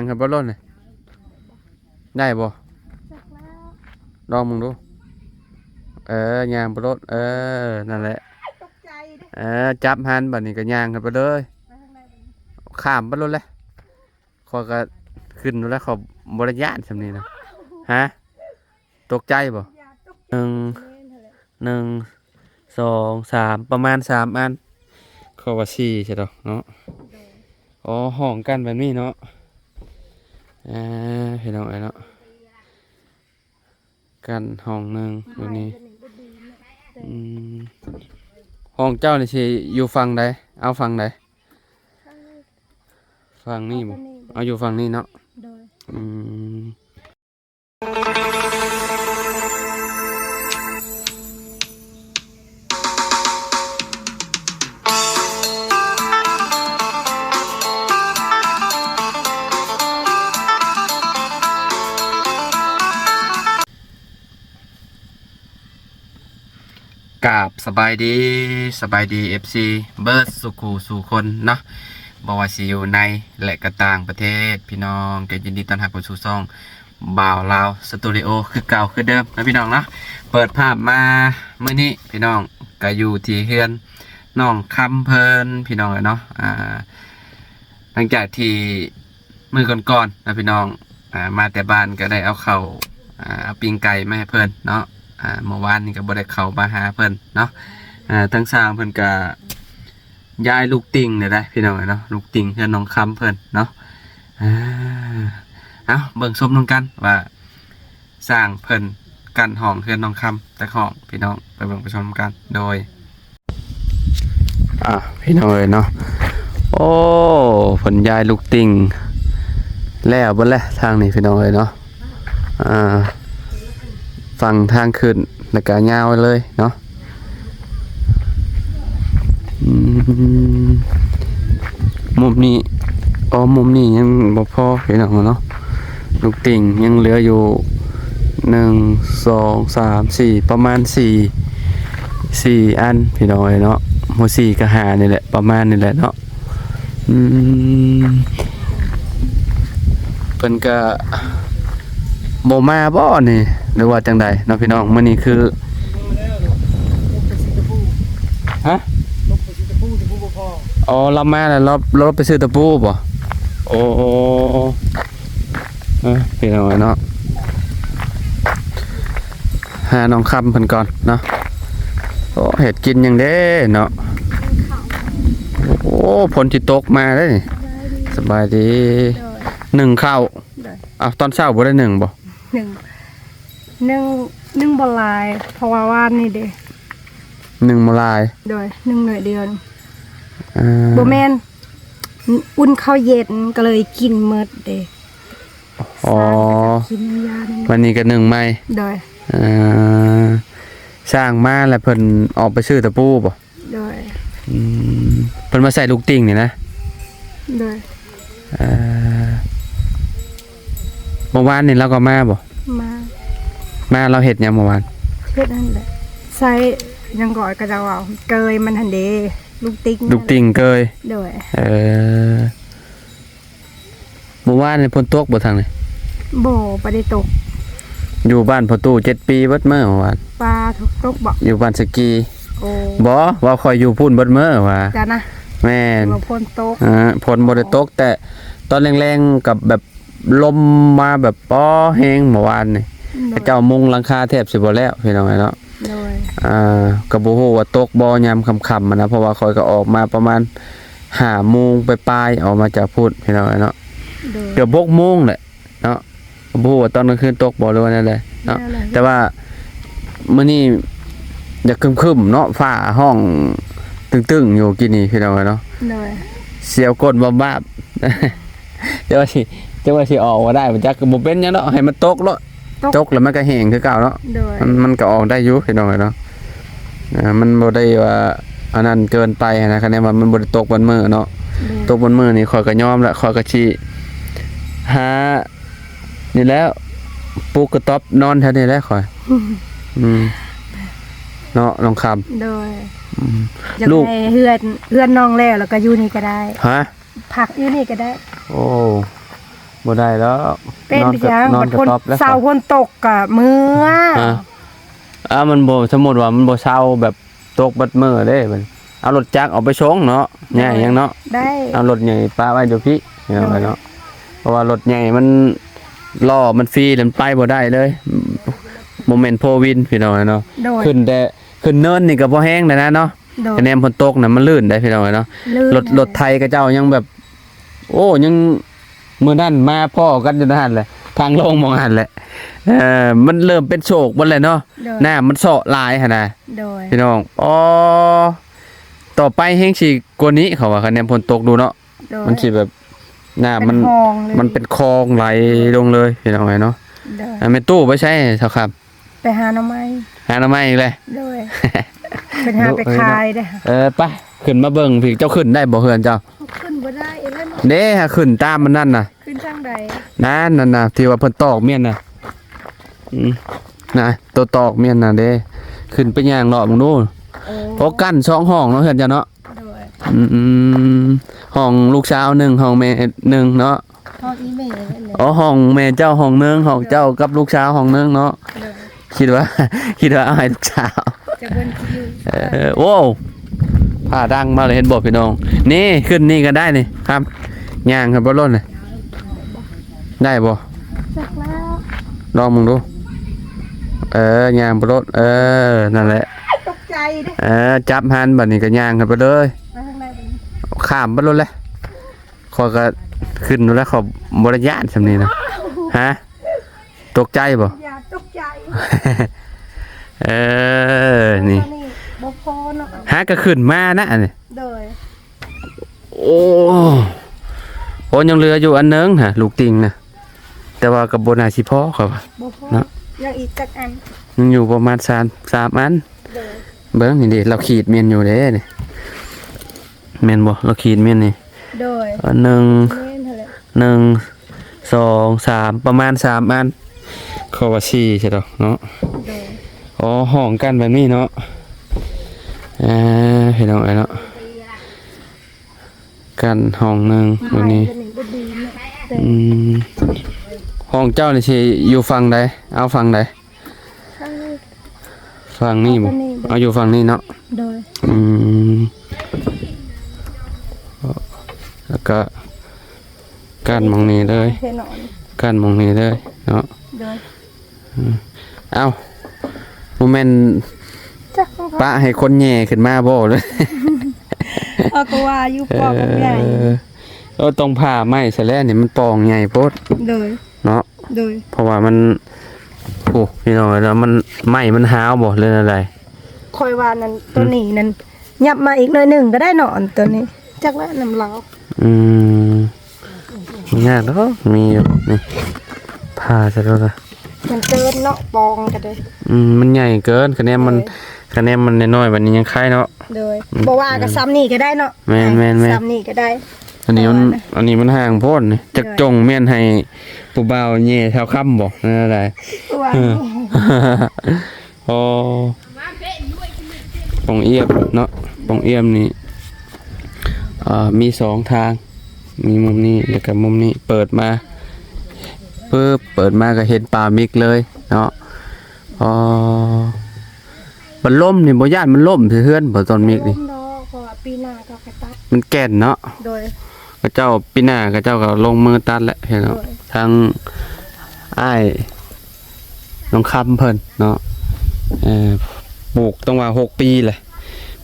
ງຂຶ້ນໄປໂລດນີ້ ໄດ້ບໍ່? ຈັກແລ້ວ ລອງເບິ່ງດູ. ເອີ ຍ່າງໄປໂລດ. ເອີ ນັ້ນແຫຼະ. ຕົກໃຈເດ້. ເອີ ຈັບຫັ້ນ ບາດນີ້ກໍຍ່າງຂຶ້ນໄປເລີຍ. ໄປທາງໃດບາດນີ້? ຂ້າມໄປໂລດແຫຼະ. ຂ້ອຍກໍຂຶ້ນໂລດແຫຼະ. ຂ້ອຍບໍ່ໄດ້ຢ້ານສ່ຳນີ້ນະ. ຮະ? ຕົກໃຈບໍ່? ຢ່າຕົກໃຈ. ໜຶ່ງ ແມ່ນຫັ້ນແຫຼະ. ໜຶ່ງ ສອງ ສາມ ປະມານສາມອັນ. ຂ້ອຍວ່າສີ່ຊະດອກເນາະ. ໂດຍ. ອໍ ຫ້ອງກັນແບບນີ້ເນາະ. ອ່າ ພີ່ນ້ອງເອີຍເນາະ ກັນຫ້ອງໜຶ່ງແບບນີ້. ອືມ ຫ້ອງເຈົ້ານີ້ຊິຢູ່ຝັ່ງໃດ? ເອົາຝັ່ງໃດ? ຝັ່ງນີ້ບໍ່? ເອົາຢູ່ຝັ່ງນີ້ເນາະ. ໂດຍ. ອືມ. ກາບສະບາຍດີ ສະບາຍດີ ເອັຟຊີ ເບິດສູ່ຄູ່ສູ່ຄົນເນາະ ບໍ່ວ່າຊິຢູ່ໃນ ແລະ ກໍຕ່າງປະເທດ ພີ່ນ້ອງກໍຍິນດີຕ້ອນຮັບເຂົ້າສູ່ຊ່ອງບ່າວລາວສະຕູດິໂອ ຄືເກົ່າຄືເດີມນະພີ່ນ້ອງເນາະ. ເປີດພາບມາມື້ນີ້ພີ່ນ້ອງ ກໍຢູ່ທີ່ເຮືອນນ້ອງຄຳເພິ່ນ ພີ່ນ້ອງເອີຍເນາະ. ອ່າ ຫຼັງຈາກທີ່ ມື້ກ່ອນໆນະພີ່ນ້ອງ ອ່າ ມາແຕ່ບ້ານກໍໄດ້ເອົາເຂົ້າ ອ່າ ເອົາປີ້ງໄກ່ມາໃຫ້ເພິ່ນເນາະ. ອ່າ ເມື່ອວານນີ້ກໍບໍ່ໄດ້ເຂົ້າມາຫາເພິ່ນເນາະ. ອ່າ ທາງຊ່າງເພິ່ນກໍຍ້າຍລູກຕິ່ງນີ້ແຫຼະພີ່ນ້ອງເອີຍເນາະ ລູກຕິ່ງເຮືອນນ້ອງຄຳເພິ່ນເນາະ. ອ່າ ເອົາເບິ່ງຊົມນຳກັນວ່າ ຊ່າງເພິ່ນກັ້ນຫ້ອງເຮືອນນ້ອງຄຳຈັກຫ້ອງ ພີ່ນ້ອງ ໄປເບິ່ງໄປຊົມນຳກັນ. ໂດຍ ອ່າ ພີ່ນ້ອງເອີຍເນາະ ໂອ້ ເພິ່ນຍ້າຍລູກຕິ່ງແລ້ວເບິດແລ້ວທາງນີ້ ພີ່ນ້ອງເອີຍເນາະ. ອ່າ ຝັ່ງທາງຂຶ້ນ ແລ້ວກະຍາວເລີຍເນາະ. ອືມ ມຸມນີ້ ອໍ ມຸມນີ້ຍັງບໍ່ພໍພີ່ນ້ອງເນາະ ລູກຕິ່ງຍັງເຫຼືອຢູ່ ໜຶ່ງ ສອງ ສາມ ສີ່ ປະມານສີ່ ສີ່ອັນພີ່ນ້ອງເອີຍເນາະ. ບໍ່ສີ່ກໍຫ້ານີ້ແຫຼະ ປະມານນີ້ແຫຼະເນາະ. ອືມ ເພິ່ນກະບໍ່ມາບໍ່ນີ້ ຫຼືວ່າຈັ່ງໃດເນາະພີ່ນ້ອງ? ມື້ນີ້ຄື ຮະ? ອໍ ລາວມາແລ້ວ ລາວ ລາວໄປຊື້ຕະປູບໍ່? ໂອ້ ເອີ ພີ່ນ້ອງເນາະ ຫານ້ອງຄຳເພິ່ນກ່ອນເນາະ. ໂອ້ ເຮັດກິນຫຍັງເດ້ເນາະ? ໂອ້ ຝົນຊິຕົກມາເດ້ນີ້. ສະບາຍດີ. ໜຶ້ງເຂົ້າ. ໂດຍ. ອ້າວ ຕອນເຊົ້າບໍ່ໄດ້ໜຶ້ງບໍ່? ໜຶ້ງ ໜຶ້ງ ໜຶ້ງບໍ່ຫຼາຍ ເພາະວ່າວານນີ້ເດ້ ໜຶ້ງບໍ່ຫຼາຍ. ໂດຍ ໜຶ້ງໜ້ອຍດຽວ. ອ່າ ບໍ່ແມ່ນ ອຸ່ນເຂົ້າເຢັນ ກໍເລີຍກິນໝົດເດ້. ອໍ ກິນຢາ ວັນນີ້ກໍໜຶ້ງໃໝ່. ໂດຍ. ອ່າ ຊ່າງມາແລ້ວເພິ່ນອອກໄປຊື້ຕະປູບໍ່? ໂດຍ. ອືມ ເພິ່ນມາໃສ່ລູກຕິ່ງນີ້ນະ? ໂດຍ. ເອີ ເມື່ອວານນີ້ລາວກໍມາບໍ່? ມາ. ມາລາວເຮັດຫຍັງເມື່ອວານ? ເຮັດຫັ້ນແຫຼະ ໃສ່ຫຍັງກໍ ເຂົາເຈົ້າເວົ້າ ເກີຍມັນຫັ້ນເດ້ ລູກຕິ່ງ. ລູກຕິ່ງເກີຍ. ໂດຍ. ເອີ ເມື່ອວານນີ້ຝົນຕົກບໍ່ທາງນີ້? ບໍ່ ບໍ່ໄດ້ຕົກ. ຢູ່ບ້ານພໍ່ຕູ້ເຈັດປີເບິດມື້ເມື່ອວານ. ປາ ຕົກບໍ່? ຢູ່ບ້ານສະກີ. ໂອ້ ບໍ່ ວ່າຂ້ອຍຢູ່ພຸ້ນເບິດມື້ວ່າ. ຈ້ະນະ. ແມ່ນ. ວ່າຝົນຕົກ. ເອີ ຝົນບໍ່ໄດ້ຕົກ ແຕ່ຕອນແລງໆ ກັບແບບລົມມາແບບ ອໍ ແຮງເມື່ອວານນີ້. ໂດຍ. ເຂົາເຈົ້າມຸງຫຼັງຄາແທບຊິບໍ່ແລ້ວ ພີ່ນ້ອງເອີຍເນາະ. ໂດຍ. ອ່າ ກໍບໍ່ຮູ້ວ່າຕົກບໍ່ຍາມຄ່ຳໆ ຫັ້ນນະ ເພາະວ່າຂ້ອຍກໍອອກມາປະມານຫ້າໂມງປາຍໆ ອອກມາຈາກພຸ້ນ ພີ່ນ້ອງເອີຍເນາະ. ໂດຍ. ເກືອບຫົກໂມງແຫຼະເນາະ ກໍບໍ່ຮູ້ວ່າຕອນກາງຄືນຕົກບໍ່ ຫຼືວ່າແນວໃດເນາະ. ແນວໃດ? ແຕ່ວ່າມື້ນີ້ຢາກຄຶ້ມໆ ເນາະ ຟ້າຮ້ອງຕຶ້ງໆ ຢູ່ກີ້ນີ້ ພີ່ນ້ອງເອີຍເນາະ. ໂດຍ. ສຽວກົ້ນວາບໆ ແຕ່ວ່າຊິ ແຕ່ວ່າຊິອອກບໍ່ໄດ້ບໍ່ຈັກ ກໍບໍ່ເປັນຫຍັງດອກ ໃຫ້ມັນຕົກໂລດ. ຕົກ ຕົກແລ້ວມັນກໍແຫ້ງຄືເກົ່າເນາະ. ໂດຍ. ມັນ ມັນກໍອອກໄດ້ຢູ່ ພີ່ນ້ອງເອີຍເນາະ. ອ່າ ມັນບໍ່ໄດ້ວ່າອັນນັ້ນເກີນໄປນະ ຄັນແນນວ່າມັນບໍ່ໄດ້ຕົກເບິດມື້ເນາະ. ໂດຍ. ຕົກເບິດມື້ນີ້ຂ້ອຍກໍຍອມລະ ຂ້ອຍກໍຊິຫານີ້ແຫຼະ ປູກກະຕ໊ອບນອນແຖວນີ້ແຫຼະຂ້ອຍ. ອືມ ເນາະ ນ້ອງຄຳ. ໂດຍ. ອືມ ຢາກ ລູກ ໃຫ້ເຮືອນ ເຮືອນນ້ອງແລ້ວ ແລ້ວກໍຢູ່ນີ້ກໍໄດ້. ຮະ? ພັກຢູ່ນີ້ກໍໄດ້. ໂອ້ ບໍ່ໄດ້ແລ້ວ ເປັນຫຍັງ ນອນກໍ ບາດຝົນ ນອນກໍຕອບແລ້ວ ເຊົາຝົນຕົກກໍເມືອ ຮະ ອ່າ ມັນບໍ່ ສົມມຸດວ່າມັນບໍ່ເຊົາແບບຕົກເບິດມື້ເດ້ ເອົາລົດຈັກອອກໄປສົ່ງເນາະ ໂດຍ ໃຫຍ່ຫຍັງເນາະ ໄດ້ ເອົາລົດໃຫຍ່ປະໄວ້ຢູ່ພີ້ ໂດຍ ເນາະ ເພາະວ່າລົດໃຫຍ່ມັນ ລໍ້ມັນຟຣີ ແລ້ວມັນໄປບໍ່ໄດ້ເລີຍ ບໍ່ແມ່ນໂຟວີນ ພີ່ນ້ອງເນາະ ໂດຍ ຂຶ້ນແຕ່ ຂຶ້ນເນີນນີ້ກໍບໍ່ແຮງແລ້ວນະເນາະ ໂດຍ ຄະແນນຝົນຕົກນະ ມັນລື່ນໄດ໋ ພີ່ນ້ອງເນາະ ລື່ນ ລົດ ແລ້ວ ລົດໄຖເຂົາເຈົ້າຍັງແບບ ໂອ້ ຍັງ ມື້ນັ້ນມາພໍ້ກັນຢູ່ຫັ້ນແຫຼະ ທາງລົງໝ່ອງຫັ້ນແຫຼະ ເອີ ມັນເລີ່ມເປັນໂຊກເບິດແລ້ວເນາະ ໂດຍ ນ້ຳມັນເຊາະຫຼາຍຫັ້ນນະ ໂດຍ ພີ່ນ້ອງ ອໍ ຕໍ່ໄປແຮງຊິກວ່ານີ້ ເຂົາວ່າຄະແນນຝົນຕົກດູເນາະ ໂດຍ ມັນຊິແບບ ນ້ຳມັນ ເປັນຮ່ອງເລີຍ ມັນເປັນຄອງໄຫຼລົງເລີຍ ພີ່ນ້ອງເອີຍເນາະ ໂດຍ ອ່າ ແມ່ຕູ້ໄປໃສ ຊາວຄຳ? ໄປຫາໜໍ່ໄມ້ ຫາໜໍ່ໄມ້ອີກແລ້ວ ໂດຍ ເພິ່ນຫາໄປຂາຍເດ້ ເອີ ໄປ ຂຶ້ນມາເບິ່ງພີ້ ເຈົ້າຂຶ້ນໄດ້ບໍ່ເຮືອນເຈົ້າ? ຂຶ້ນບໍ່ໄດ້ອີກແລ້ວເນາະ ເດ້ ຫາຂຶ້ນຕາມມັນນັ້ນນະ ຂຶ້ນທາງໃດ? ນັ້ນ ນັ້ນນະ ທີ່ວ່າເພິ່ນຕອກມ້ຽນນະ ອືມ ນະ ໂຕຕອກມ້ຽນນະເດ້ ຂຶ້ນໄປຍ່າງເລາະເບິ່ງດູ ໂອ້ ໂອ້ ກັ້ນສອງຫ້ອງເນາະ ເຮືອນເຈົ້າເນາະ ໂດຍ ອືມ ຫ້ອງລູກສາວໜຶ່ງ ຫ້ອງແມ່ໜຶ່ງເນາະ ຫ້ອງອີ່ແມ່ນັ້ນແຫຼະ ອໍ ຫ້ອງແມ່ເຈົ້າຫ້ອງໜຶ່ງ ຫ້ອງເຈົ້າກັບລູກສາວຫ້ອງໜຶ່ງເນາະ ໂດຍ ຄິດວ່າ ຄິດວ່າເອົາໃຫ້ລູກສາວ ຈະເບິ່ງຊິຢູ່ ເອີ ໂອ້ ຟ້າດັງມາເລີຍ ເຫັນບໍ່ພີ່ນ້ອງ ນີ້ ຂຶ້ນນີ້ກໍໄດ້ນີ້ ຂ້າມ ຍ່າງຂຶ້ນໄປໂລດນີ້ ໄດ້ບໍ່? ຈັກແລ້ວ ລອງເບິ່ງດູ ເອີ ຍ່າງໄປໂລດ ເອີ ນັ້ນແຫຼະ ຕົກໃຈເດ້ ເອີ ຈັບຫັ້ນ ບັດນີ້ກໍຍ່າງຂຶ້ນໄປເລີຍ ໄປທາງໃດບັດນີ້? ຂ້າມໄປໂລດແຫຼະ ຂ້ອຍກໍຂຶ້ນຢູ່ແລ້ວ ຂ້ອຍບໍ່ໄດ້ຢ້ານສ່ຳນີ້ນະ ຮະ ຕົກໃຈບໍ່? ຢ່າຕົກໃຈ ເອີ ນີ້ ອັນນີ້ບໍ່ພໍເນາະ ຫາກໍຂຶ້ນມານະ ອັນນີ້ ໂດຍ ໂອ້ ໂອ້ ຍັງເຫຼືອຢູ່ອັນໜຶ່ງຫະ ລູກຕິ່ງນະ ແຕ່ວ່າກໍບໍ່ໜ້າຊິພໍ ຂ້ອຍວ່າ ບໍ່ພໍ ເນາະ ຍັງອີກຈັກອັນ? ຍັງຢູ່ປະມານສາມ ສາມອັນ ໂດຍ ເບິ່ງນີ້ເດ້ ລາວຂີດແມ່ນຢູ່ເດ້ນີ້ ແມ່ນບໍ່? ລາວຂີດແມ່ນນີ້ ໂດຍ ອັນໜຶ່ງ ແມ່ນຫັ້ນແຫຼະ ໜຶ່ງ ສອງ ສາມ ປະມານສາມອັນ ເຂົາວ່າສີ່ຊະດອກເນາະ ໂດຍ ອໍ ຫ້ອງກັ້ນແບບນີ້ເນາະ ອ່າ ພີ່ນ້ອງເອີຍເນາະ ກັ້ນຫ້ອງໜຶ່ງ ໂດຍ ແບບນີ້ ອືມ ຫ້ອງເຈົ້ານີ້ຊິຢູ່ຝັ່ງໃດ? ເອົາຝັ່ງໃດ? ຝັ່ງນີ້ ຝັ່ງນີ້ບໍ່? ເອົາຢູ່ຝັ່ງນີ້ເນາະ ໂດຍ ອືມ ແລ້ວກໍ ກັ້ນໝ່ອງນີ້ເລີຍ ໂອເຄເນາະ ກັ້ນໝ່ອງນີ້ເລີຍເນາະ ໂດຍ ອືມ ເອົ້າ ບໍ່ແມ່ນ ຈັກ ປະໃຫ້ຄົນແຫຍ່ຂຶ້ນມາບໍ່? ເອີ ກໍວ່າຢູ່ ເອີ ປ່ອງມັນໃຫຍ່ ເອີ ຕ້ອງຜ່າໄມ້ຊະແລ້ວນີ້ ມັນປ່ອງໃຫຍ່ໂພດ ໂດຍ ເນາະ ໂດຍ ເພາະວ່າມັນ ໂອ້ ພີ່ນ້ອງເອີຍ ແລ້ວມັນ ໄມ້ມັນຮ້າວບໍ່ ຫຼືແນວໃດ? ຂ້ອຍວ່ານັ້ນ ອືມ ໂຕນີ້ນັ້ນ ຫຍັບມາອີກໜ້ອຍໜຶ່ງກໍໄດ້ເນາະ ອັນໂຕນີ້ ຈັກແລ້ວນຳລາວ ອືມ ບໍ່ຍາກດອກ ມີຢູ່ນີ້ ຜ່າຊະໂລດລະ ມັນເກີນເນາະ ປ່ອງກໍໄດ້ ອືມ ມັນໃຫຍ່ເກີນ ຄະແນນມັນ ໂດຍ ຄະແນນມັນນ້ອຍໆ ບັດນີ້ຍັງໄຄເນາະ ໂດຍ ອືມ ບໍ່ວ່າກໍສ່ຳນີ້ກໍໄດ້ເນາະ ແມ່ນໆໆ ສ່ຳນີ້ກໍໄດ້ ອັນນີ້ມັນ ອັນນີ້ມັນຫ່າງໂພດນີ້ ຈັກ ໂດຍ ຈົ່ງແມ່ນໃຫ້ຜູ້ບ່າວແຫຍ່ເທົ່າຄຳບໍ່ ແນວໃດ ໂອ້ ປ່ອງອຽມເນາະ ປ່ອງອຽມນີ້ ເອີ ມີສອງທາງ ມີມຸມນີ້ ແລ້ວກໍມຸມນີ້ ເປີດມາປຶບ ເປີດມາກໍເຫັນປ່າມິກເລີຍເນາະ ອໍ ບັດລົມນີ້ບໍ່ຢ້ານມັນລົ້ມໃສ່ເຮືອນບໍ່ ຕອນມິກນີ້? ບໍ່ລົ້ມດອກ ເພາະວ່າປີໜ້າເຂົາກໍຕັດ ມັນແກ່ນເນາະ ໂດຍ ເຂົາເຈົ້າ ປີໜ້າເຂົາເຈົ້າກໍລົງມືຕັດແຫຼະ ເນາະ ໂດຍ ທາງອ້າຍ ນ້ອງຄຳເພິ່ນເນາະ ເອີ ປູກຕ້ອງວ່າຫົກປີແຫຼະ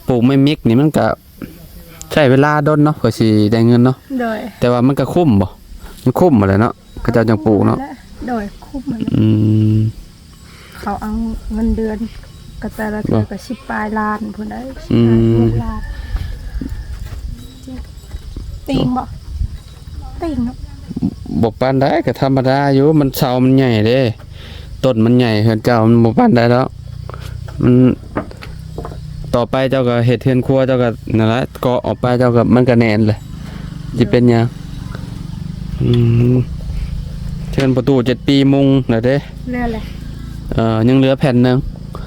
ປູກໄມ້ມິກນີ້ມັນກະໃຊ້ເວລາດົນເນາະ ກວ່າຊິໄດ້ເງິນເນາະ ໂດຍ ແຕ່ວ່າມັນກະຄຸ້ມບໍ່? ມັນຄຸ້ມຫັ້ນແຫຼະເນາະ ເຂົາເຈົ້າຈັ່ງປູກເນາະ ໂດຍ ຄຸ້ມຫັ້ນແຫຼະ ອືມ ເຂົາເອົາເງິນເດືອນກໍແຕ່ລະເທື່ອກໍສິບປາຍລ້ານພຸ້ນໃດ໋ ອືມ ສິບປາຍລ້ານ ຕີງບໍ່? ຕີງເນາະ ບໍ່ປານໃດ ກໍທຳມະດາຢູ່ ມັນເສົາມັນໃຫຍ່ເດ້ ຕົ້ນມັນໃຫຍ່ ເຮືອນເຈົ້າມັນບໍ່ປານໃດດອກ ມັນ ຕໍ່ໄປເຈົ້າກໍເຮັດເຮືອນຄົວ ເຈົ້າກໍນັ້ນລະ ເກາະອອກໄປ ເຈົ້າກໍ ມັນກໍແໜ້ນແຫຼະ ຊິເປັນຫຍັງ? ອືມ ເຮືອນປະຕູເຈັດປີມຸງແລ້ວເດ້ ແລ້ວແຫຼະ ເອີ ຍັງເຫຼືອແຜ່ນໜຶ່ງ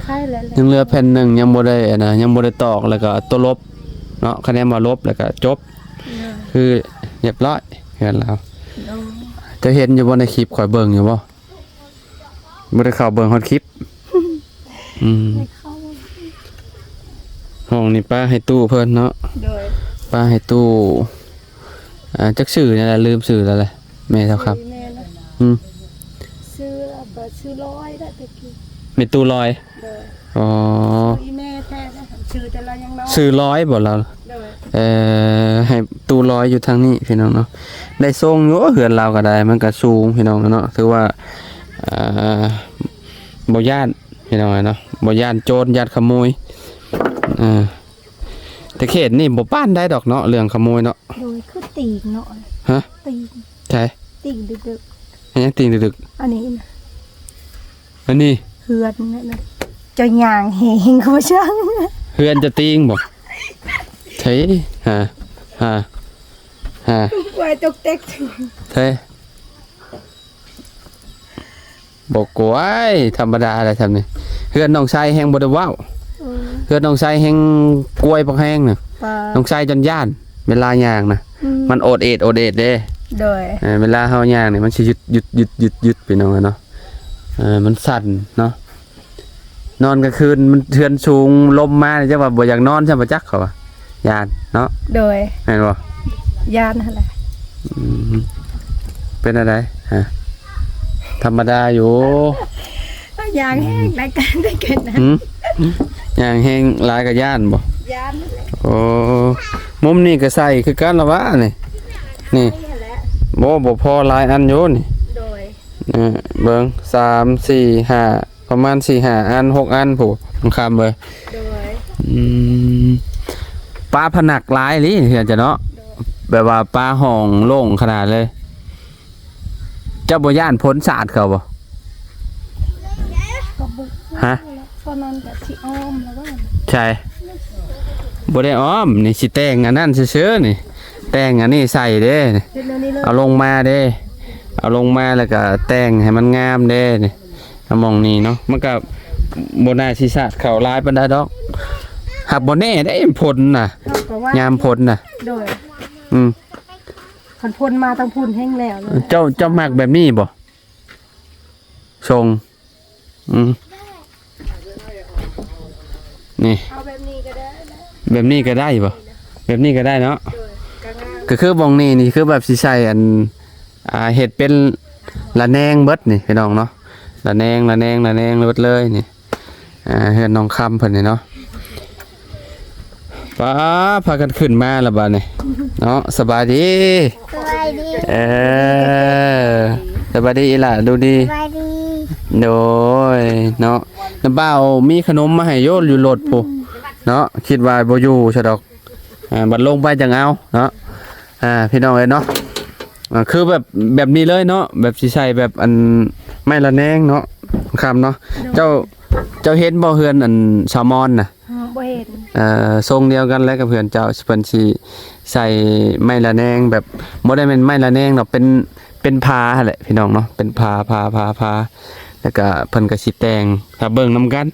ໃກ້ແລ້ວແຫຼະ ຍັງເຫຼືອແຜ່ນໜຶ່ງ ຍັງບໍ່ໄດ້ອັນນະ ຍັງບໍ່ໄດ້ຕອກ ແລ້ວກໍຕົວລົບເນາະ ຄະແນນວ່າລົບ ແລ້ວກໍຈົບ ໂດຍ ຄືຮຽບຮ້ອຍເຮືອນລາວ ໂດຍ ເຈົ້າເຫັນຢູ່ບໍ່ໃນຄລິບຂ້ອຍເບິ່ງຢູ່ບໍ່? ບໍ່ໄດ້ເຂົ້າເບິ່ງຮອດຄລິບ. ອືມ ໃນເຂົ້າ ຫ້ອງນີ້ປະໃຫ້ຕູ້ເພິ່ນເນາະ. ໂດຍ ປະໃຫ້ຕູ້ ອ່າ ຈັກຊື່ນີ້ແຫຼະ ລືມຊື່ແລ້ວແຫຼະ ແມ່ເຖົ້າຄຳ. ຊື່ແມ່ນະ ອືມ ຊື່ແລ້ວກໍຊື່ລອຍໄດ້ແຕ່ກີ້ ແມ່ຕູ້ລອຍ. ໂດຍ ອໍ ຊື່ອີ່ແມ່ແທ້ນະ ຊື່ແຕ່ລາວຍັງນ້ອຍ ຊື່ລອຍບໍ່ລາວ? ໂດຍ ເອີ ໃຫ້ຕູ້ລອຍຢູ່ທາງນີ້ພີ່ນ້ອງເນາະ. ໄດ້ຊົງຢູ່ ເຮືອນລາວກໍໄດ້ ມັນກໍສູງພີ່ນ້ອງເນາະ ຖືວ່າ ອ່າ ບໍ່ຢ້ານພີ່ນ້ອງເນາະ ບໍ່ຢ້ານໂຈນຢ້ານຂະໂມຍ. ອ່າ ແຕ່ເຂດນີ້ບໍ່ປານໃດດອກເນາະ ເລື່ອງຂະໂມຍເນາະ. ໂດຍ ຄືຕີງເນາະ. ຮະ? ຕີງ ໃສ? ຕີງດຶກໆ. ເຮັດຫຍັງຕີງດຶກໆ? ອັນນີ້ນະ ອັນນີ້ເຮືອນນັ້ນນະ ເຈົ້າຍ່າງແຮງກວ່າຊ່າງ ເຮືອນຈະຕີງບໍ່? ໃສ? ຫາ ຫາ ຫາ ກວາຍຕົກແຕກ ໃສ? ບໍ່ກວາຍ ທຳມະດາແຫຼະຊ່ຳນີ້. ເຮືອນນ້ອງໄຊແຮງບໍ່ໄດ້ເວົ້າ. ເອີ ເຮືອນນ້ອງໄຊແຮງກວາຍບັກແຮງນະ. ນ້ອງໄຊຈົນຢ້ານ ເວລາຍ່າງນະ. ອືມ ມັນໂອດເອດໂອດເອດເດ້. ໂດຍ ເອີ ເວລາເຮົາຍ່າງນີ້ມັນຊິຢຸດໆໆໆ ພີ່ນ້ອງເອີຍເນາະ. ເອີ ມັນສັ່ນເນາະ. ນອນກາງຄືນມັນເຮືອນສູງ ລົມມານີ້ ຈັກວ່າບໍ່ຢາກນອນຊ້ຳບໍ່ຈັກ ເຂົາວ່າຢ້ານເນາະ. ໂດຍ ແມ່ນບໍ່? ຢ້ານຫັ້ນແຫຼະ. ອືມ ເປັນແນວໃດ? ຮະ ທຳມະດາຢູ່. ຍ່າງແຮງ ອືມ ລາຍການໄດ້ເກີນນະ. ຫືມ ຍ່າງແຮງຫຼາຍກໍຢ້ານບໍ່? ຢ້ານແຫຼະ. ໂອ້ ມຸມນີ້ກໍໃສ່ຄືກັນລະຫວານີ້. ນີ້ ໃສ່ຫັ້ນແຫຼະ. ບໍ່ ບໍ່ພໍຫຼາຍອັນຢູ່ນີ້. ໂດຍ ເອີ ເບິ່ງ ສາມ ສີ່ ຫ້າ ປະມານສີ່ຫ້າອັນ ຫົກອັນພຸ້ນ ນ້ອງຄຳເອີຍ. ໂດຍ ອືມ ປາພະນັກຫຼາຍອີ່ຫຼີເຮືອນເຈົ້າເນາະ. ໂດຍ ແບບວ່າປາຫ້ອງໂລ່ງຂະໜາດເລີຍ. ເຈົ້າບໍ່ຢ້ານຝົນສາດເຂົາບໍ່? ກໍບໍ່ ຮະ? ຕອນນັ້ນກໍຊິອ້ອມແລ້ວວ່າ ໃຊ່ ບໍ່ໄດ້ອ້ອມ ນີ້ຊິແຕ່ງອັນນັ້ນຊື່ໆ ນີ້ ແຕ່ງອັນນີ້ໃສ່ເດ້ ເຮັດແນວນີ້ເລີຍ ເອົາລົງມາເດ້ ເອົາລົງມາແລ້ວກໍແຕ່ງໃຫ້ມັນງາມເດ້ ນີ້ ໝ່ອງນີ້ເນາະ ມັນກໍບໍ່ໜ້າຊິສາດເຂົາຫຼາຍປານໃດດອກ. ຫາກບໍ່ແນ່ເດ້ຝົນນະ ເຮົາກໍວ່າ ຍາມຝົນນະ. ໂດຍ ອືມ ຄັນຝົນມາທາງພຸ້ນແຮງແລ້ວເລີຍ. ເຈົ້າ ເຈົ້າມັກແບບນີ້ບໍ່? ຊົງ ອືມ ນີ້ ເອົາແບບນີ້ກໍໄດ້ນະ ແບບນີ້ກໍໄດ້ບໍ່? ແບບນີ້ກໍໄດ້ເນາະ. ໂດຍ ກໍງາມ ກໍຄືໝ່ອງນີ້ນີ້ ຄືແບບຊິໃສ່ອັນ ອ່າ ເຮັດເປັນລະແນງເບິດນີ້ພີ່ນ້ອງເນາະ ລະແນງ ລະແນງ ລະແນງເບິດເລີຍນີ້. ອ່າ ເຮືອນນ້ອງຄຳເພິ່ນນີ້ເນາະ. ປ້າ ພາກັນຂຶ້ນມາລະບາດນີ້ເນາະ. ສະບາຍດີ ສະບາຍດີ ເອີ ສະບາຍດີອີ່ຫຼ້າ ດູດີ ສະບາຍດີ. ໂດຍເນາະ ນ້າບ່າວມີຂະໜົມມາໃຫ້ໂຍ ຢູ່ລົດພຸ້ນເນາະ ຄິດວ່າບໍ່ຢູ່ຊະດອກ. ອ່າ ບັດລົງໄປຈັ່ງເອົາເນາະ. ອ່າ ພີ່ນ້ອງເອີຍເນາະ ອ່າ ຄືແບບ ແບບນີ້ເລີຍເນາະ ແບບຊິໃສ່ແບບອັນໄມ້ລະແນງເນາະ ຄຳເນາະ. ໂດຍ ເຈົ້າ ເຈົ້າເຫັນບໍ່ເຮືອນອັນສາວມອນນະ? ອໍ ບໍ່ເຫັນ. ເອີ ຊົງດຽວກັນແຫຼະກັບເຮືອນເຈົ້າ ເພິ່ນຊິໃສ່ໄມ້ລະແນງ ແບບບໍ່ໄດ້ແມ່ນໄມ້ລະແນງດອກ ເປັນ ເປັນຜ້າຫັ້ນແຫຼະພີ່ນ້ອງເນາະ ເປັນຜ້າ ຜ້າ ຜ້າ ຜ້າ ແລ້ວກະເພິ່ນກະຊິແຕ່ງ ຖ້າເບິ່ງນຳກັນ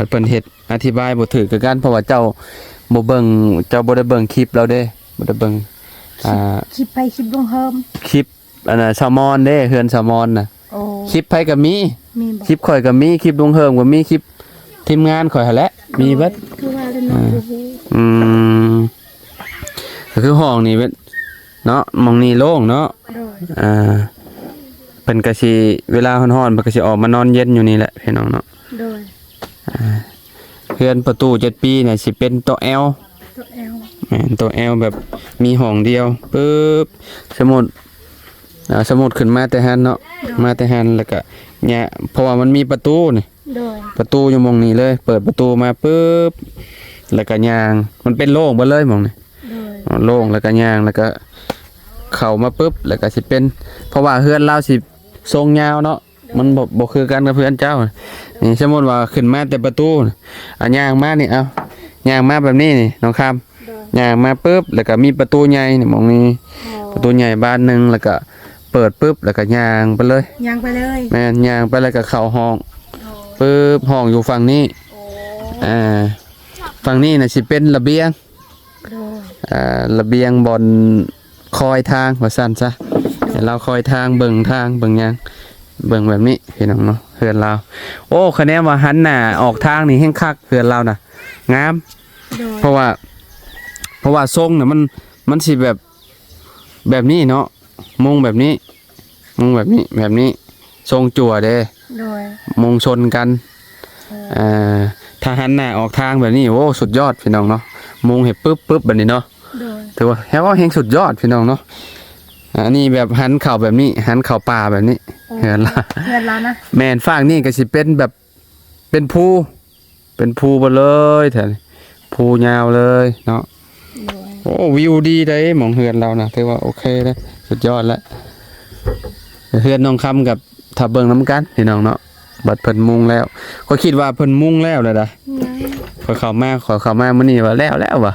ເພິ່ນເຮັດ ອະທິບາຍບໍ່ຖືກຄືກັນ ເພາະວ່າເຈົ້າບໍ່ເບິ່ງ ເຈົ້າບໍ່ໄດ້ເບິ່ງຄລິບລາວເດ້ ບໍ່ໄດ້ເບິ່ງ ອ່າ ຄລິບໃຜ? ຄລິບລຸງເຮີມ ຄລິບອັນນ່າ ສາວມອນເດ້ ເຮືອນສາວມອນນະ. ໂອ້ ຄລິບໃຜກໍມີ ມີບໍ່? ຄລິບຂ້ອຍກໍມີ ຄລິບລຸງເຮີມກໍມີ ຄລິບທີມງານຂ້ອຍຫັ້ນແຫຼະ ມີເບິດ. ຄືວ່າເລີຍ ອ່າ ບໍ່ຮູ້. ອືມ ກໍຄືຫ້ອງນີ້ເປັນເນາະ ໝ່ອງນີ້ໂລ່ງເນາະ. ໂດຍ ອ່າ ເພິ່ນກໍຊິ ເວລາຮ້ອນໆ ເພິ່ນກໍຊິອອກມານອນເຢັນຢູ່ນີ້ແຫຼະພີ່ນ້ອງເນາະ. ໂດຍ ອ່າ ເຮືອນປະຕູເຈັດປີນີ້ຊິເປັນໂຕແອວ ໂຕແອວ ແມ່ນ ໂຕແອວ ແບບມີຫ້ອງດຽວ ປຶບ ສົມມຸດ ອ່າ ສົມມຸດຂຶ້ນມາແຕ່ຫັ້ນເນາະ. ໂດຍ ມາແຕ່ຫັ້ນ ແລ້ວກະຍ່າງ ເພາະວ່າມັນມີປະຕູນີ້. ໂດຍ ປະຕູຢູ່ໝ່ອງນີ້ເລີຍ ເປີດປະຕູມາປຶບ ແລ້ວກະຍ່າງ ມັນເປັນໂລ່ງເບິດເລີຍໝ່ອງນີ້. ໂດຍ ໂລ່ງ ແລ້ວກະຍ່າງ ແລ້ວກະເຂົ້າມາປຶບ ແລ້ວກະຊິເປັນ ເພາະວ່າເຮືອນລາວຊິຊົງຍາວເນາະ. ໂດຍ ມັນບໍ່ ບໍ່ຄືກັນກັບເຮືອນເຈົ້າ. ນີ້ ສົມມຸດວ່າຂຶ້ນມາແຕ່ປະຕູ ອ່າ ຍ່າງມານີ້ ເອົາ ຍ່າງມາແບບນີ້ນີ້ ນ້ອງຄຳ. ໂດຍ ຍ່າງມາປຶບ ແລ້ວກໍມີປະຕູໃຫຍ່ນີ້ ໝ່ອງນີ້. ອໍ ປະຕູໃຫຍ່ບານໜຶ່ງ ແລ້ວກໍເປີດປຶບ ແລ້ວກໍຍ່າງໄປເລີຍ ຍ່າງໄປເລີຍ. ແມ່ນ ຍ່າງໄປແລ້ວກໍເຂົ້າຫ້ອງ. ໂດຍ ປຶບ ຫ້ອງຢູ່ຝັ່ງນີ້. ໂອ້ ອ່າ ຝັ່ງນີ້ນະຊິເປັນລະບຽງ. ໂດຍ ອ່າ ລະບຽງບ່ອນຄອຍທາງວ່າຊັ້ນຊະ. ໂດ ດຽວລາວຄອຍທາງ ເບິ່ງທາງເບິ່ງຫຍັງ ເບິ່ງແບບນີ້ພີ່ນ້ອງເນາະ ເຮືອນລາວ. ໂອ້ ຄະແນນວ່າຫັນໜ້າອອກທາງນີ້ແຮງຄັກ ເຮືອນລາວນະ ງາມ. ໂດຍ ເພາະວ່າ ເພາະວ່າຊົງນະ ມັນ ມັນຊິແບບ ແບບນີ້ເນາະ ມຸງແບບນີ້ ມຸງແບບນີ້ ແບບນີ້ ຊົງຈັ່ວເດ້. ໂດຍ ມຸງຊົນກັນ. ໂດຍ ເອີ ຖ້າຫັນໜ້າອອກທາງແບບນີ້ ໂອ້ ສຸດຍອດພີ່ນ້ອງເນາະ ມຸງໃຫ້ປຶບໆ ບາດນີ້ເນາະ. ໂດຍ ຖືວ່າແຮງ ແຮງສຸດຍອດພີ່ນ້ອງເນາະ. ອັນນີ້ແບບຫັນເຂົ້າແບບນີ້ ຫັນເຂົ້າປ່າແບບນີ້. ໂອ້ ເຮືອນລາ ເຮືອນລາວນະ. ແມ່ນ ຟາກນີ້ກໍຊິເປັນແບບ ເປັນພູ ເປັນພູເບິດເລີຍແຖວນີ້ ພູຍາວເລີຍເນາະ. ໂດຍ ໂອ້ ວິວດີເດ້ ໝ່ອງເຮືອນລາວນະ ຖືວ່າໂອເຄເດ້ ສຸດຍອດແລ້ວ. ເຮືອນນ້ອງຄຳກັບ ຖ້າເບິ່ງນຳກັນພີ່ນ້ອງເນາະ ບັດເພິ່ນມຸງແລ້ວ. ຂ້ອຍຄິດວ່າເພິ່ນມຸງແລ້ວແຫຼະດາ ຍັງ ຂ້ອຍເຂົ້າມາ ຂ້ອຍເຂົ້າມາມື້ນີ້ວ່າແລ້ວແລ້ວວ່າ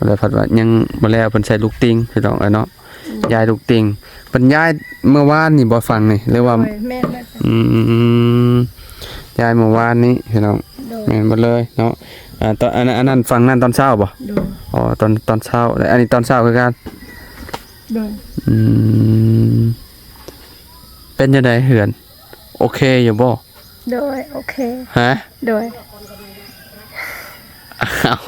ແລ້ວພັດວ່າຍັງບໍ່ແລ້ວ ເພິ່ນໃສ່ລູກຕິ່ງພີ່ນ້ອງເອີຍເນາະ. ອືມ ຍ້າຍລູກຕິ່ງ ເພິ່ນຍ້າຍເມື່ອວານນີ້ບໍ່ ຝັ່ງນີ້ ຫຼືວ່າ? ໂດຍ ແມ່ນແລ້ວ. ອືມ ຍ້າຍເມື່ອວານນີ້ພີ່ນ້ອງ. ໂດຍ ແມ່ນເບິດເລີຍເນາະ. ອ່າ ຕອນ ອັນ ອັນນັ້ນ ຝັ່ງນັ້ນຕອນເຊົ້າບໍ່? ໂດຍ ອໍ ຕອນ ຕອນເຊົ້າ ແລະ ອັນນີ້ຕອນເຊົ້າຄືກັນ. ໂດຍ ອືມ ເປັນຈັ່ງໃດເຮືອນ ໂອເຄຢູ່ບໍ່? ໂດຍ ໂອເຄ. ຮະ? ໂດຍ ອ້າວ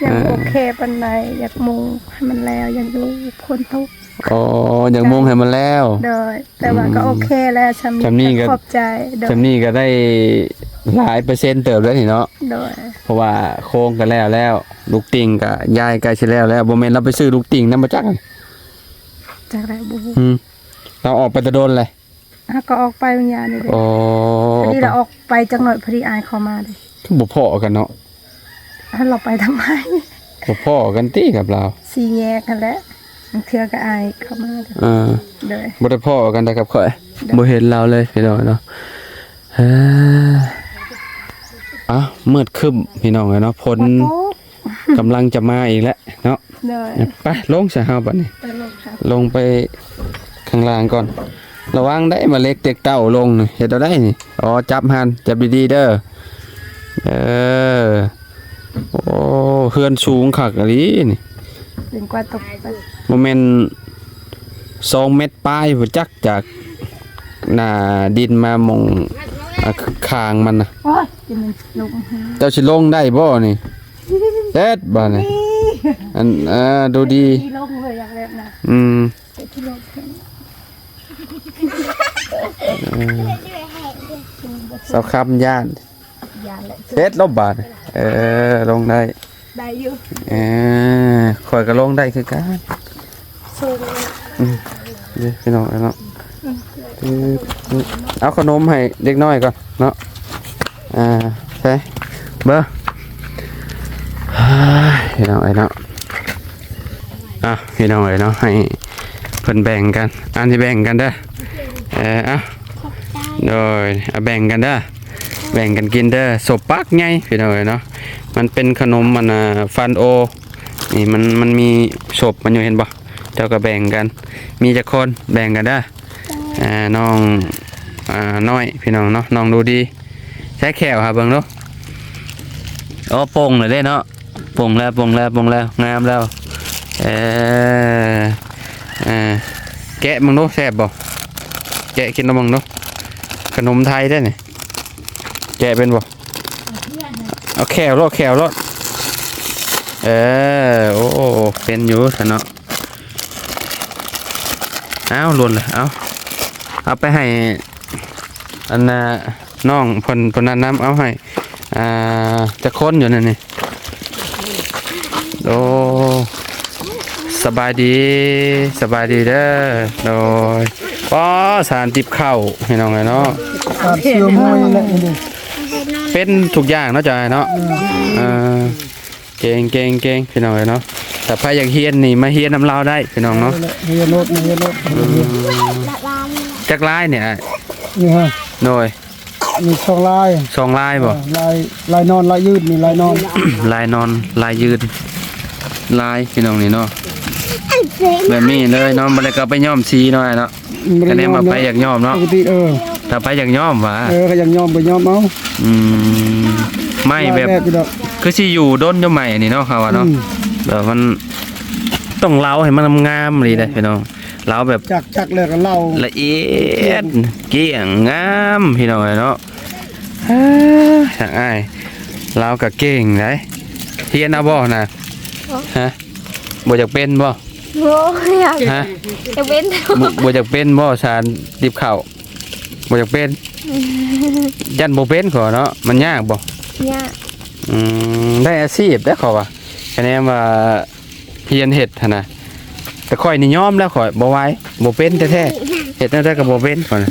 ຍັງບໍ່ໂອເຄປານໃດ ຢາກມຸງໃຫ້ມັນແລ້ວ ຢ້ານຢູ່ຝົນຕົກ. ອໍ ຢາກມຸງໃຫ້ມັນແລ້ວ. ໂດຍ ແຕ່ວ່າກໍ ອືມ ໂອເຄແລ້ວ ຊ່ຳນີ້ ຊ່ຳນີ້ກໍ ກໍຂອບໃຈ. ໂດຍ ຊ່ຳນີ້ກໍໄດ້ຫຼາຍເປີເຊັນເຕີບແລ້ວນີ້ເນາະ. ໂດຍ ເພາະວ່າໂຄງກໍແລ້ວແລ້ວ ລູກຕິ່ງກໍຍ້າຍໃກ້ຊິແລ້ວແລ້ວ. ບໍ່ແມ່ນລາວໄປຊື້ລູກຕິ່ງນຳບໍ່ຈັກ? ຈັກແລ້ວ ບໍ່ຮູ້. ອືມ ລາວອອກໄປແຕ່ດົນແລ້ວ. ຫາກໍອອກໄປບາງຢ່າງນີ້ເດ້. ອໍ ພໍດີລາວອອກໄປຈັກໜ້ອຍ ພໍດີອ້າຍເຂົ້າມາເດ້. ຄືບໍ່ພໍ້ກັນເນາະ? ເຮົາລາວໄປທຳໄມ? ບໍ່ພໍ້ກັນຕິກັບລາວ? ສີ່ແຍກຫັ້ນແຫຼະ ບາງເທື່ອກໍອ້າຍເຂົ້າມາ. ເອີ ໂດຍ ບໍ່ໄດ້ພໍ້ກັນໄດ້ກັບຂ້ອຍ. ໂດຍ ບໍ່ເຫັນລາວເລີຍພີ່ນ້ອງເນາະ. ເອີ ອ້າວ ມືດຄຶ້ມພີ່ນ້ອງເອີຍເນາະ ຝົນ ກຳລັງຈະມາອີກແລ້ວເນາະ. ໂດຍ ໄປລົງຊະເຮົາບັດນີ້ ໄປລົງ ລົງໄປຂ້າງລ່າງກ່ອນ. ລະວັງໄດ້ ມາເຫຼັກເຕັກເຕົ້າລົງນີ້ ເຮັດເອົາໄດ້ນີ້. ອໍ ຈັບຫັ້ນ ຈັບດີໆເດີ. ເອີ ໂອ້ ເຮືອນສູງຄັກອີ່ຫຼີນີ້ ເປັນກວ່າຕົກໄປ ບໍ່ແມ່ນສອງແມັດປາຍບໍ່ຈັກ ຈາກໜ້າດິນມາໝ່ອງ ອ່າ ຄາງມັນນະ. ໂອ້ຍ ຈະແມ່ນລົງຫາ ເຈົ້າຊິລົງໄດ້ບໍ່ນີ້? ເຮັດບາດນີ້ ອັນ ເອີ ດູດີ ທີ່ລົງເລີຍ ຢາກແບບນັ້ນ. ອືມ ທີ່ລົງ ເອີ ສາວຄຳຢ້ານ ຢ້ານແຫຼະ ເຮັດລົບບາດ. ເອີ ລົງໄດ້ ໄດ້ຢູ່. ເອີ ຂ້ອຍກໍລົງໄດ້ຄືກັນ. ອືມ ເດ້ພີ່ນ້ອງເອີຍເນາະ. ອືມ ເອົາຂະໜົມໃຫ້ເດັກນ້ອຍກ່ອນເນາະ. ອ່າ ໃສ່ເບິ່ງ ພີ່ນ້ອງເອີຍເນາະ. ອ່ະ ພີ່ນ້ອງເອີຍເນາະ ໃຫ້ເພິ່ນແບ່ງກັນ ອັນນີ້ແບ່ງກັນເດີ. ເອີ ອ່ະ ໂດຍ ເອົາແບ່ງກັນເດີ ແບ່ງກັນກິນເດີ. ສົບປາກໃຫຍ່ພີ່ນ້ອງເອີຍເນາະ ມັນເປັນຂະໜົມ ອັນນ່າ ຟັນໂອ ນີ້ ມັນ ມັນມີສົບມັນຢູ່ ເຫັນບໍ່? ເຈົ້າກໍແບ່ງກັນ ມີຈັກຄົນແບ່ງກັນເດີ. ອ່າ ນ້ອງ ອ່າ ນ້ອຍ ພີ່ນ້ອງເນາະ ນ້ອງດູດີ. ໃຊ້ແຂ້ວຫາເບິ່ງດູ. ອໍ ປົ່ງແລ້ວເດ້ເນາະ ປົ່ງແລ້ວ ປົ່ງແລ້ວ ປົ່ງແລ້ວ ງາມແລ້ວ. ເອີ ເອີ ແກະເບິ່ງດູ ແຊບບໍ່? ແກະກິນລອງເບິ່ງດູ ຂະໜົມໄທເດ້ນີ້. ແກະເປັນບໍ່? ເອົາແຂ້ວໂລດ ແຂ້ວໂລດ. ເອີ ໂອ້ ເປັນຢູ່ຊັ້ນເນາະ. ອ້າວ ຫຼົ່ນລະ ເອົາ ເອົາໄປໃຫ້ ອັນນ່າ ນ້ອງເພິ່ນ ເພິ່ນນັ້ນນຳ ເອົາໃຫ້ ອ່າ ຈັກຄົນຢູ່ນັ້ນນີ້. ໂອ້ ສະບາຍດີ ສະບາຍດີເດີ. ໂດຍ ປ້າ ສານຕິບເຂົ້າ ພີ່ນ້ອງເອີຍເນາະ. ສານເຊື່ອມວຍແຫຼະ ເປັນທຸກຢ່າງເນາະ ເຈົ້າອ້າຍເນາະ. ເອີ ເອີ ເກັ່ງ ເກັ່ງ ເກັ່ງ ພີ່ນ້ອງເອີຍເນາະ. ຖ້າໃຜຢາກຮຽນນີ້ ມາຮຽນນຳລາວໄດ້ ພີ່ນ້ອງເນາະ. ຮຽນໂລດ ມາຮຽນໂລດ. ອືມ ຈັກລາຍນີ້ອ້າຍ? ນີ້ຮະ ໂດຍ ມີສອງລາຍ ສອງລາຍບໍ່? ເອີ ລາຍ ລາຍນອນ ລາຍຢືນ ມີລາຍນອນ ລາຍນອນ ລາຍຢືນ ລາຍ ພີ່ນ້ອງນີ້ເນາະ. ແບບນີ້ເລີຍເນາະ ບໍ່ໄດ້ກໍໄປຍ້ອມສີເນາະ ອ້າຍເນາະ. ບໍ່ໄດ້ ຄະແນນວ່າ ຍ້ອມ ໃຜຢາກຍ້ອມເນາະ ປົກກະຕິ. ເອີ ຖ້າໃຜຢາກຍ້ອມຫວາ ເອີ ໃຜຢາກຍ້ອມກໍຍ້ອມເອົາ. ອືມ ໄມ້ແບບ ແບບນີ້ດອກ ຄືຊິຢູ່ດົນຢູ່ໄມ້ນີ້ເນາະ ເຂົາວ່າເນາະ. ອືມ ແບບມັນຕ້ອງເລົາໃຫ້ມັນງາມໆ ນີ້ເດ້ ພີ່ນ້ອງ. ລາວແບບ ຈັກ ຈັກແລ້ວກໍເລົ່າ ລະອຽດ ກ້ຽງ ກ້ຽງງາມ ພີ່ນ້ອງເອີຍເນາະ. ເອີ ທາງອ້າຍລາວກໍເກັ່ງໄດ໋. ຮຽນເອົາບໍ່ນະ? ຮະ? ບໍ່ຢາກເປັນບໍ່? ບໍ່ຢາກ. ຮະ? ຢາກເປັນ. ບໍ່ ບໍ່ຢາກເປັນບໍ່ ສານຕິບເຂົ້າ? ບໍ່ຢາກເປັນ? ຢ້ານບໍ່ເປັນ ຂ້ອຍເນາະ. ມັນຍາກບໍ່? ຍາກ. ອືມ ໄດ້ອາຊີບເດ້ ຂ້ອຍວ່າ ຄະແນນວ່າ ຮຽນເຮັດຫັ້ນນະ. ແຕ່ຂ້ອຍນີ້ຍອມແລ້ວ ຂ້ອຍບໍ່ໄຫວ ບໍ່ເປັນແທ້ໆ ເຮັດແນວໃດກໍບໍ່ເປັນ ຂ້ອຍນະ.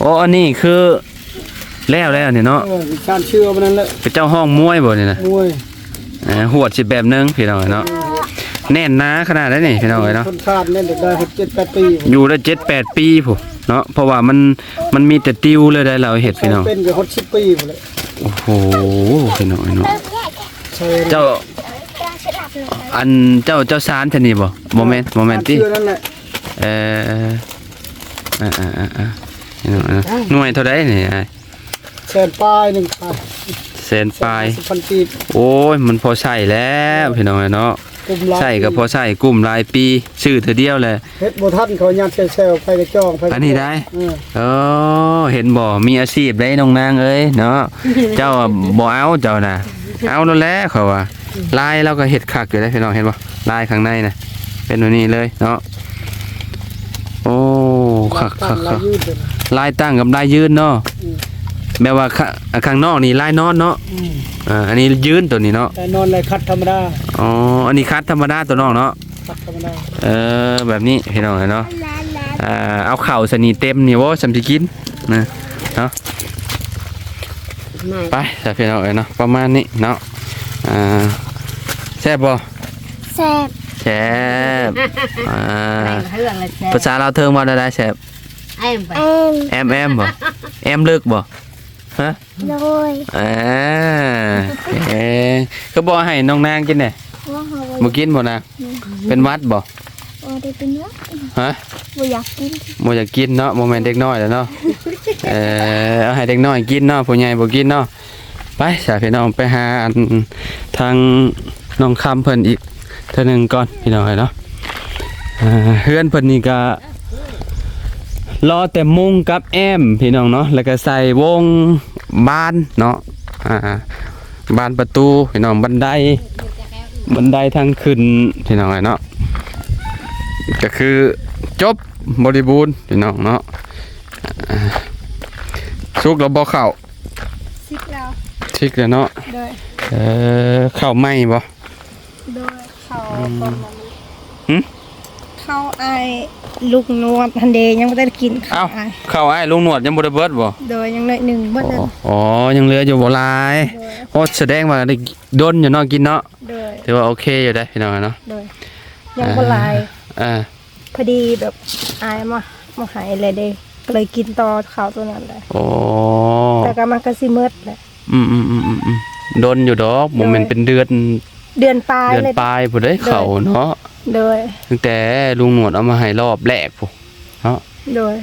ໂອ້ ອັນນີ້ຄືແລ້ວແລ້ວນີ້ເນາະ. ເອີ ການເຊື່ອມັນນັ້ນແຫຼະ. ເປັນເຈົ້າຮ້ອງມວຍບໍ່ນີ້ນະ? ມວຍ. ເອີ ຫວດຊິແບບໜຶ່ງ ພີ່ນ້ອງເອີຍເນາະ. ແໜ້ນໜາຂະໜາດໃດນີ້ ພີ່ນ້ອງເອີຍເນາະ. ຄົນຂາດແມ່ນໄດ້ຫົກເຈັດແປດປີ ຢູ່ໄດ້ເຈັດແປດປີພຸ້ນເນາະ. ເພາະວ່າມັນ ມັນມີແຕ່ຕິວເລີຍໄດ໋ ລາວເຮັດ ພີ່ນ້ອງ. ເປັນກໍຫົກສິບປີພຸ້ນແຫຼະ. ໂອ້ໂຫ ພີ່ນ້ອງເອີຍເນາະ. ເຈົ້າ ອັນເຈົ້າ ເຈົ້າສານຊະນີ້ບໍ່? ບໍ່ແມ່ນ ບໍ່ແມ່ນຕິ? ເຊື່ອນັ້ນແຫຼະ. ເອີ ອ່າໆໆ ໜ່ວຍເທົ່າໃດນີ້ອ້າຍ? ແສນປາຍໜຶ່ງ. ແສນປາຍ ສາມສິບພັນກີບ. ໂອ້ຍ ມັນພໍໃຊ້ແລ້ວ ພີ່ນ້ອງເອີຍເນາະ. ກຸ້ມຫຼາຍ ໃຊ້ກໍພໍໃຊ້ ກຸ້ມຫຼາຍປີ ຊື້ເທື່ອດຽວແຫຼະ. ເຮັດບໍ່ທັນ ເຂົາຍັດແຊວໆ ໃຜກໍຈອງ ໃຜກໍ ອັນນີ້ໄດ໋. ເອີ ເອີ ເຫັນບໍ່ ມີອາຊີບໄດ໋ນ້ອງນາງເອີຍເນາະ. ເຈົ້າບໍ່ເອົາ ເຈົ້ານະ ເອົາໂລດແຫຼະ ເຂົາວ່າ. ລາຍລາວກໍເຮັດຄັກຢູ່ເດ້ ພີ່ນ້ອງ ເຫັນບໍ່? ລາຍຂ້າງໃນນະ ເປັນແບບນີ້ເລີຍເນາະ. ໂອ້ ຄັກໆໆ ລາຍຕັ້ງກັບລາຍຢືນເນາະ. ອືມ ແບບວ່າ ຂ້າ ຂ້າງນອກນີ້ລາຍນອນເນາະ. ອືມ ອ່າ ອັນນີ້ຢືນໂຕນີ້ເນາະ. ລາຍນອນ ລາຍຂັດທຳມະດາ. ອໍ ອັນນີ້ຂັດທຳມະດາ ໂຕນອກເນາະ. ເອີ ແບບນີ້ ພີ່ນ້ອງເອີຍເນາະ. ເອົາເຂົ້າຊະນີ້ເຕັມນີ້ ໂອ້ ສ່ຳຊິກິນນະເນາະ. ໄປຊະ ພີ່ນ້ອງເອີຍເນາະ ປະມານນີ້ເນາະ. ອ່າ ແຊບບໍ່? ແຊບ ແຊບ. ອ່າ ພາສາລາວເທິງເວົ້າແນວໃດແຊບ? ແອມ ແອມ ແອມບໍ່? ແອມເລິກບໍ່? ຮະ? ໂດຍ. ອ່າ ເອີ ຄືບໍ່ໃຫ້ນ້ອງນາງກິນແດ່? ບໍ່ ເຮົາບໍ່ ບໍ່ກິນບໍ່ນາງ? ອືມ ເປັນຫວັດບໍ່? ບໍ່ໄດ້ເປັນຫວັດ. ຮະ? ບໍ່ຢາກກິນ ບໍ່ຢາກກິນເນາະ. ບໍ່ແມ່ນເດັກນ້ອຍແລ້ວເນາະ. ເອີ ເອົາໃຫ້ເດັກນ້ອຍກິນເນາະ ຜູ້ໃຫຍ່ບໍ່ກິນເນາະ. ໄປຊະ ພີ່ນ້ອງ ໄປຫາອັນທາງນ້ອງຄຳເພິ່ນອີກເທື່ອໜຶ່ງກ່ອນ ພີ່ນ້ອງເອີຍເນາະ. ອ່າ ເຮືອນເພິ່ນນີ້ກະ ລໍແຕ່ມຸງກັບແອ້ມ ພີ່ນ້ອງເນາະ ແລ້ວກະໃສ່ວົງບານເນາະ. ອ່າ ບານປະຕູ ພີ່ນ້ອງ ບັນໄດ ບັນໄດທາງຂຶ້ນ ພີ່ນ້ອງເອີຍເນາະ. ກະຄືຈົບບໍລິບູນ ພີ່ນ້ອງເນາະ. ອ່າ ສຸກແລ້ວບໍ່ເຂົ້າ? ສຸກແລ້ວ ສຸກແລ້ວເນາະ. ໂດຍ. ເອີ ເຂົ້າໃໝ່ບໍ່? ໂດຍ ເຂົ້າ ອືມ ຂອງມັນ ຫຶ? ເຂົ້າອ້າຍລຸງໜວດຫັ້ນເດ ຍັງບໍ່ໄດ້ກິນເຂົ້າ. ອ້າວ ອ້າຍ ເຂົ້າອ້າຍລຸງໜວດຍັງບໍ່ໄດ້ເບິດບໍ່? ໂດຍ ຍັງໜ້ອຍໜຶ່ງເບິດແລ້ວ. ອໍ ອໍ ຍັງເຫຼືອຢູ່ບໍ່ຫຼາຍ. ໂດຍ. ໂອ້ ສະແດງວ່າໄດ້ດົນຢູ່ເນາະ ກິນເນາະ. ໂດຍ. ຖືວ່າໂອເຄຢູ່ເດ້ ພີ່ນ້ອງເນາະ. ໂດຍ ຍັງບໍ່ຫຼາຍ. ອ່າ ພໍດີແບບອ້າຍມາ ມາໃຫ້ແລ້ວເດ້ ກໍເລີຍກິນຕໍ່ເຂົ້າໂຕນັ້ນແຫຼະ. ໂອ້ ແຕ່ກໍມັນກໍຊິໝົດແຫຼະ. ອືມໆໆໆ ດົນຢູ່ດອກ. ໂດຍ. ບໍ່ແມ່ນເປັນເດືອນ ເດືອນປາຍ ເດືອນປາຍພຸ້ນເດ້ ໂດຍ ເຂົ້າເນາະ. ໂດຍ. ຕັ້ງແຕ່ລຸງໜວດເອົາມາໃຫ້ລອບແລກພຸ້ນເນາະ. ໂດຍ.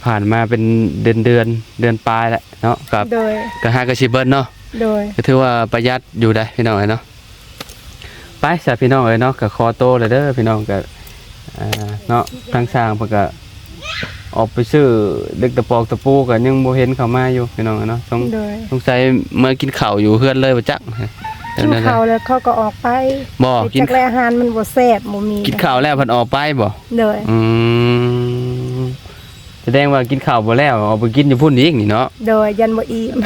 ຜ່ານມາເປັນເດືອນ ເດືອນ ເດືອນປາຍແລ້ວເນາະ. ກໍ ໂດຍ ກໍຫາກໍຊິເບິດເນາະ. ໂດຍ. ກໍຖືວ່າປະຢັດຢູ່ໄດ໋ ພີ່ນ້ອງເອີຍເນາະ. ໄປຊະ ພີ່ນ້ອງເອີຍເນາະ ກໍຂໍໂຕແລ້ວເດີ ພີ່ນ້ອງ. ກໍ ອ່າ ເນາະ ທາງຊ່າງເພິ່ນກໍອອກໄປຊື້ເຫຼັກຕະປອກຕະປູ ກໍຍັງບໍ່ເຫັນເຂົ້າມາຢູ່ ພີ່ນ້ອງເນາະ. ສົງ ໂດຍ ສົງໄສເມືອກິນເຂົ້າຢູ່ເຮືອນເລີຍບໍ່ຈັກ. ກິນເຂົ້າແລ້ວເຂົາກໍອອກໄປ. ບໍ່ ໄປກິນ ຈັກແລະ ອາຫານມັນບໍ່ແຊບ ບໍ່ມີ. ກິນເຂົ້າແລ້ວເພິ່ນອອກໄປບໍ່? ໂດຍ. ອືມ ສະແດງວ່າກິນເຂົ້າບໍ່ແລ້ວ ເອົາໄປກິນຢູ່ພຸ້ນອີກນີ້ເນາະ. ໂດຍ ຢ້ານບໍ່ອີ່ມ.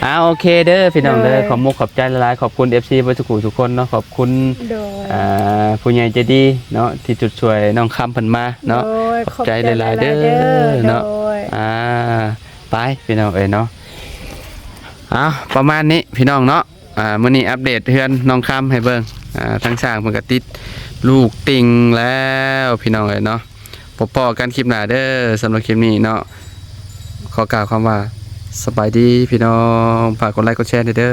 ອ່າ ໂອເຄເດີພີ່ນ້ອງເດີ. ໂດຍ. ຂອບມຸກຂອບໃຈຫຼາຍໆ ຂອບຄຸນເອັຟຊີເບິດທຸກຜູ້ທຸກຄົນເນາະ. ຂອບຄຸນ ໂດຍ ອ່າ ຜູ້ໃຫຍ່ໃຈດີເນາະ ທີ່ຈຸດຊ່ວຍນ້ອງຄຳເພິ່ນມາເນາະ. ໂດຍ. ຂອບໃຈຫຼາຍໆເດີເນາະ. ໂດຍ. ອ່າ ໄປພີ່ນ້ອງເອີຍເນາະ. ເອົາ ປະມານນີ້ພີ່ນ້ອງເນາະ. ອ່າ ມື້ນີ້ອັບເດດເຮືອນນ້ອງຄຳໃຫ້ເບິ່ງ. ອ່າ ທາງຊ່າງເພິ່ນກໍຕິດລູກຕິ່ງແລ້ວ ພີ່ນ້ອງເອີຍເນາະ. ພົບພໍ້ກັນຄລິບໜ້າເດີ. ສຳລັບຄລິບນີ້ເນາະ ຂໍກ່າວຄຳວ່າ ສະບາຍດີພີ່ນ້ອງ. ຝາກກົດໄລກົດແຊແດ່ເດີ.